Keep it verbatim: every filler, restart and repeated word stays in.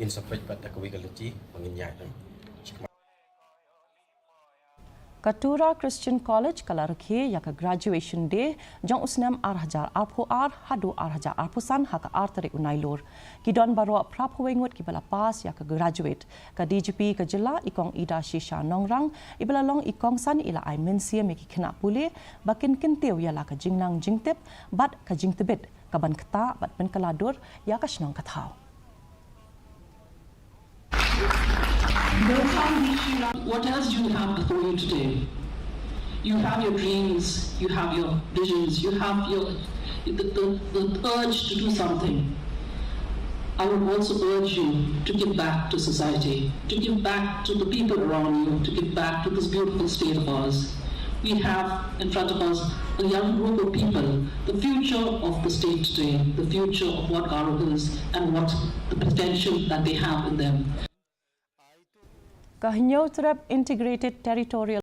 Ngin sa peit pat da kawei ka lynti ba ngin ïaid. Ka Tura Christian College ka la rakhe ïa ka Graduation Day jong u snem ar hajar arphew ar haduh ar hajar arphew san ha ka ar tarik u Nailur. Ki don baroh phra phew wei ngut kiba la pass ïa ka graduate. Ka D G P ka jylla i Kong Ida Shisha Nongrang iba la long i kongsan i la ai mynsiem ïa ki khynnah pule ba kin kyntiew ïa la ka jingnang jingtip bad ka jingtbit kaban ktah bad pynkylla dur ïa ka shnong ka thaw. What else do you have before you today? You have your dreams, you have your visions, you have your the, the, the urge to do something. I would also urge you to give back to society, to give back to the people around you, to give back to this beautiful state of ours. We have in front of us a young group of people, the future of the state today, the future of what Garo is and what the potential that they have in them. Ka Hynñiewtrep Integrated Territorial